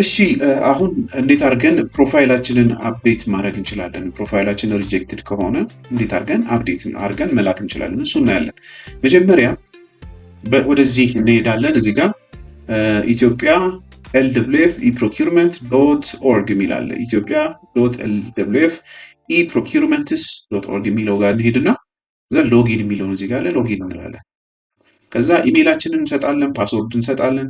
እሺ፣ አሁን እንዴት አድርገን profile ኣችንን update ማድረግ እንችላለን? Profile ኣችን rejected ከሆነ እንዴት አድርገን update አድርገን መላክ እንችላለን? እሱ እናያለን። መጀመሪያ ወደዚህ እንሄዳለን። እዚህ ጋር ኢትዮጵያ LWF eprocurement.org የሚል አለ። ኢትዮጵያ.LWF eprocurements.org የሚለው ጋር እንሄድና ከዛ login የሚለውን እዚህ ጋር አለ፣ login እንላለን። ከዛ ኢሜይላችንን እንሰጣለን፣ password እንሰጣለን።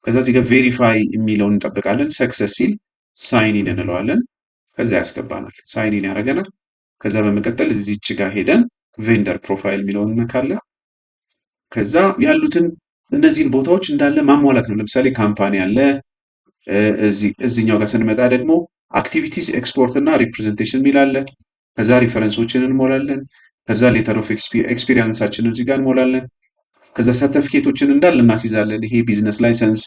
ከዛ እዚህ ጋር verify የሚለውን እንጠብቃለን። Success ሲል sign in እንለዋለን። ከዛ ያስገባናል፣ sign in ያደርገናል። ከዛ በመቀጠል እዚች ጋር ሄደን vendor profile የሚለውን እንነካለን። ከዛ ያሉትን እነዚህን ቦታዎች እንዳለ ማሟላት ነው። ለምሳሌ company አለ። እዚህኛው ጋር ስንመጣ ደግሞ activities፣ export እና representation የሚል አለ። ከዛ reference ኦችን እንሞላለን። ከዛ letter of experience ኣችንን እዚህ ጋር እንሞላለን። ከዛ ሰርተፊኬቶችን እንዳለ እናስይዛለን። ይሄ business license፣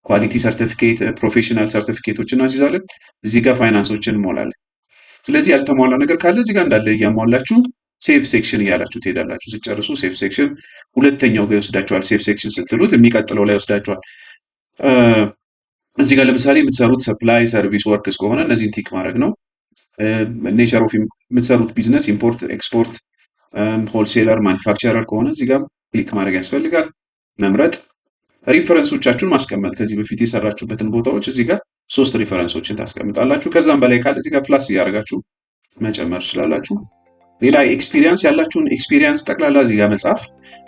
quality certificate፣ professional certificate ኦችን እናስይዛለን። እዚህ ጋር ፋይናንሶችን እንሞላለን። ስለዚህ ያልተሟላ ነገር ካለ እዚህ ጋር እንዳለ እያሟላችሁ save section እያላችሁ ትሄዳላችሁ። ስትጨርሱ save section ሁለተኛው ጋር ይወስዳችኋል። Save section ስትሉት የሚቀጥለው ላይ ይወስዳችኋል። እዚህ ጋር ለምሳሌ የምትሰሩት supply service works ከሆነ እነዚህን tick ማድረግ ነው። Nature of የምትሰሩት business import፣ export፣ wholesaler፣ manufacturer ከሆነ እዚህ ጋር click ማድረግ ያስፈልጋል። መምረጥ፣ reference ኦቻችሁን ማስቀመጥ፣ ከዚህ በፊት የሰራችሁበትን ቦታዎች እዚህ ጋር ሶስት reference ኦችን ታስቀምጣላችሁ። ከዛም በላይ ካለ እዚህ ጋር plus እያደረጋችሁ መጨመር ትችላላችሁ። ሌላ experience ያላችሁን experience ጠቅላላ እዚህ ጋር መጻፍ፣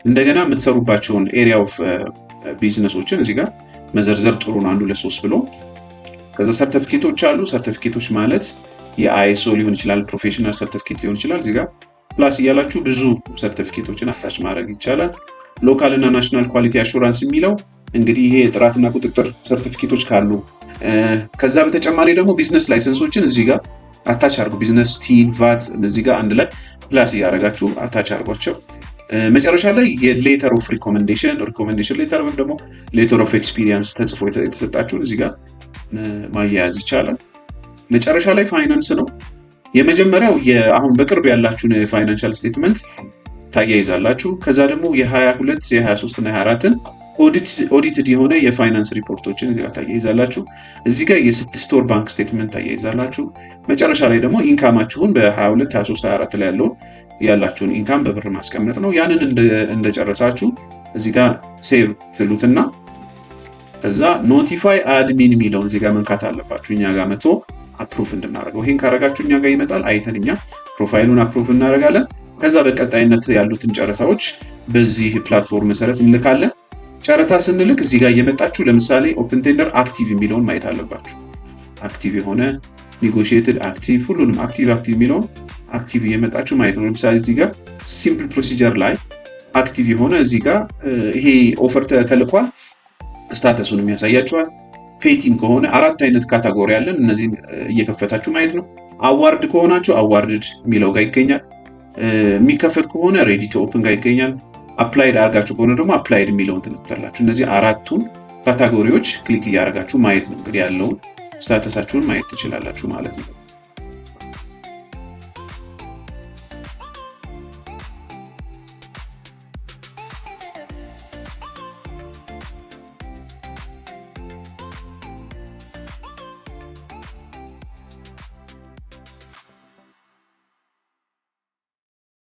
እንደገና የምትሰሩባቸውን area of business ኦችን እዚህ ጋር መዘርዘር ጥሩ ነው። አንዱ ለሶስት ብሎ። ከዛ ሰርተፊኬቶች አሉ። ሰርተፊኬቶች ማለት የ ISO ሊሆን ይችላል፣ professional certificate ሊሆን ይችላል። እዚህ ጋር plus እያላችሁ ብዙ ሰርተፊኬቶችን attach ማድረግ ይቻላል። Local እና national quality assurance የሚለው እንግዲህ ይሄ የጥራትና ቁጥጥር ሰርቲፊኬቶች ካሉ፣ ከዛ በተጨማሪ ደግሞ business license ኦችን እዚህ ጋር attach አድርጉ። Business TIN፣ VAT እዚህ ጋር አንድ ላይ plus እያደረጋችሁ attach አድርጓቸው። መጨረሻ ላይ የ letter of recommendation፣ recommendation letter ወይም ደግሞ letter of experience ተጽፎ የተሰጣችሁን እዚህ ጋር ማያያዝ ይቻላል። መጨረሻ ላይ ፋይናንስ ነው። የመጀመሪያው አሁን በቅርብ ያላችሁን የ financial statement ታያይዛላችሁ። ከዛ ደግሞ የ22፣ የ23 እና የ24ን audited የሆነ የፋይናንስ ሪፖርቶችን እዚህ ጋር ታያይዛላችሁ። እዚህ ጋር የ6 ወር bank statement ታያይዛላችሁ። መጨረሻ ላይ ደግሞ income ኣችሁን በ22፣ 23፣ 24 ላይ ያለውን ያላችሁን income በብር ማስቀመጥ ነው። ያንን እንደጨረሳችሁ እዚህ ጋር save ትሉትና ከዛ notify admin የሚለውን እዚህ ጋር መንካት አለባችሁ፣ እኛ ጋር መጥቶ approve እንድናደርገው። ይሄን ካረጋችሁ እኛ ጋር ይመጣል። አይተን እኛ profile ኡን approve እናደርጋለን። ከዛ በቀጣይነት ያሉትን ጨረታዎች በዚህ platform መሰረት እንልካለን። ጨረታ ስንልክ እዚህ ጋር እየመጣችሁ ለምሳሌ open tender active የሚለውን ማየት አለባችሁ። Active የሆነ፣ negotiated፣ active፣ ሁሉንም active active የሚለውን active እየመጣችሁ ማየት ነው። ለምሳሌ እዚህ ጋር simple procedure ላይ active የሆነ እዚህ ጋር ይሄ offer ተልኳል፣ status ኡንም ያሳያችኋል። Petty ም ከሆነ አራት አይነት category አለን። እነዚህን እየከፈታችሁ ማየት ነው። Award ከሆናችሁ awarded የሚለው ጋር ይገኛል። የሚከፈት ከሆነ ready to open ጋር ይገኛል። Applied አድርጋችሁ ከሆነ ደግሞ applied የሚለውን ትነኩታላችሁ። እነዚህ አራቱን category ዎች click እያደረጋችሁ ማየት ነው። እንግዲህ ያለውን status ኣችሁን ማየት ትችላላችሁ ማለት ነው።